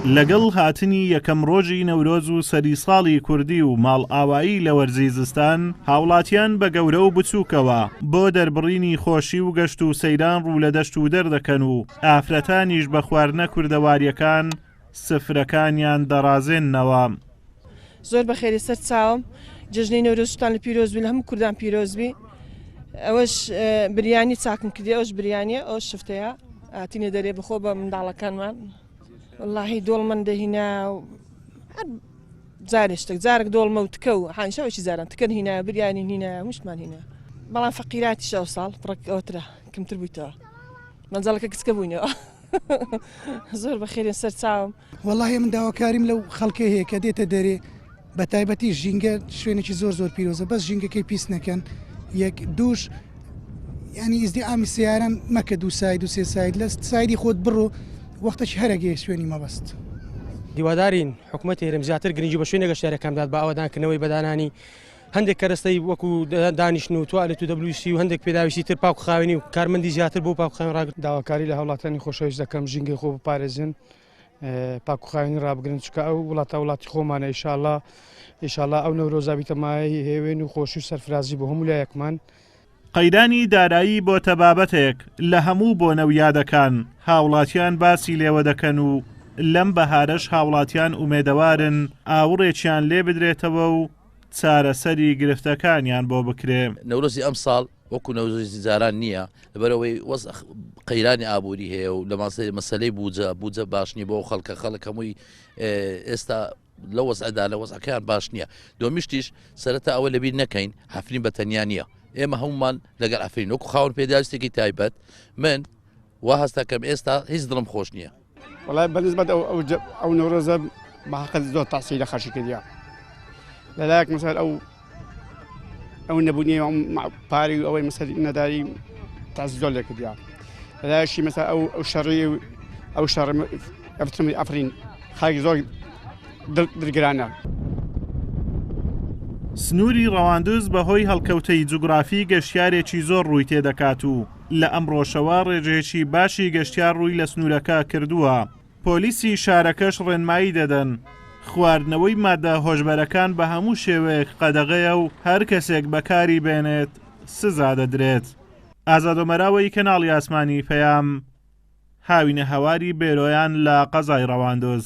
لەگەڵ هاتنی یەکەم ڕۆژی نەورۆز و سەری ساڵی کوردی و ماڵئاوایی لە وەرزی زستان، هاوڵاتیان بە گەورە و بچووکەوە بۆ دەربڕینی خۆشی و گەشت و سەیران ڕوو لە دەشت و دەر دەکەن و ئافرەتانیش بە خواردنە کوردەوارییەکان سفرەکانیان دەڕازێننەوە. زۆر بەخێری سەر چاوم جەژنەی نەورۆزتان لە پیرۆز بی لە هەموو کوردان پیرۆز بی ئەوەش بریانی چاکم کردی ئەوش بریانە ئەو شفتەیە ئاتینە دەرێ بخۆ بە منداڵەکانمان واللهی دۆڵمەن دەهینا هەر جارێ شتێک جارێک دۆڵمە و تکە و حانشەوەی جاران تکەن هینا بریانی هینا مشتمان هینا بەڵام فەقیراتیش ئەو ساڵ پڕک ئەوترە کەمتر بوویتەوە مەنجەڵەکە کچکە بووینەوە زۆر بەخێرێن سەر چاوم. وەڵاهی من داواکاریم لەو خەڵکەی هەیە کە دێتە دەرێ بە تایبەتی ژینگە شوێنێکی زۆر زۆر پیرۆزە بەس ژینگەکەی پیس نەکەن یەک دووش ینی ئیزدیعامی سیاران مەکە دوو ساید و سێ ساید لە سایدی خۆت بڕۆ وەختەکی هەرەگەی شوێنی مەبەست. هیوادارین حکومەتی هەرێم زیاتر گرنگی بە شوێنە گەشتیاریەکان بدات بە ئاوەدانکردنەوەی بەدانانی هەندێک کەرەستەی وەکو دانیشتن و توالێت و دەبلوسی و هەندێک پێداویستی تر پاک و خاوێنی و کارمەندی زیاتر بۆ پاک و خاوێن ڕاگرتن. داواکاری لە هاوڵاتیانی خۆشەویست دەکەم ژینگەی خۆ بپارێزن پاک و خاوێنی ڕابگرن چونکە ئەو وڵاتە وڵاتی خۆمانە ئیشاڵا ئیشاڵا ئەو نەورۆزە بیتە مایەی هێوێن و خۆشی و سەرفرازی بۆ هەموو لایەکمان. قەیرانی دارایی بۆتە بابەتێک لە هەموو بۆنە و یادەکان هاوڵاتیان باسی لێوە دەکەن و لەم بەهارەش هاوڵاتیان ئومێدەوارن ئاوڕێکیان لێ بدرێتەوە و چارەسەری گرفتەکانیان بۆ بکرێ. نەورۆزی ئەمساڵ وەکو نەورۆزی جاران نییە، لەبەرئەوەی وەزع قەیرانی ئابووری هەیە و لە مەسەلەی بوجە، بوجە باش نییە بۆ ئەو خەڵکە، خەڵک هەمووی ئێستا لە وەزعدا لە وەزعەکەیان باش نییە. دووەمیشتیش سەرەتا ئەوە لەبیر نەکەین عەفرین بە تەنیا نییە، ئێمە هەموومان لەگەڵ عەفرین وەکو خاوەن پێداویستێکی تایبەت من وا هەستەکەم ئێستا هیچ دڵم خۆش نییە. وەڵای بە نسبەت ئەو ئەو ئەو نەورۆزە بە حەقت زۆر تاسیری لە خەڵکی کردیە لەلایەک مەسەل ئەو ئەو نەبوونی پارەی و ئەوەی مەسەل نەداری تاس زۆر لێ کردیا لەلایەکی مەسەل ئەو ئەو شەڕی ئەو شەڕ ئەفترمی ئەفرین خاک زۆر دڵگرانە. سنووری ڕەواندز بەهۆی هەڵکەوتەی جوگرافی گەشتیارێکی زۆر ڕووی تێدەکات و لە ئەمڕۆشەوە ڕێژەیەکی باشی گەشتیار ڕووی لە سنوورەکە کردووە، پۆلیسی شارەکەش ڕێنمایی دەدەن خواردنەوەی مادە هۆشبەرەکان بە هەموو شێوەیەک قەدەغەیە و هەر کەسێک بەکاری بێنێت سزا دەدرێت. ئازاد ئۆمەراوەی کەناڵی ئاسمانی پەیام، هاوینەهەواری بێرۆیان لە قەزای ڕەواندز.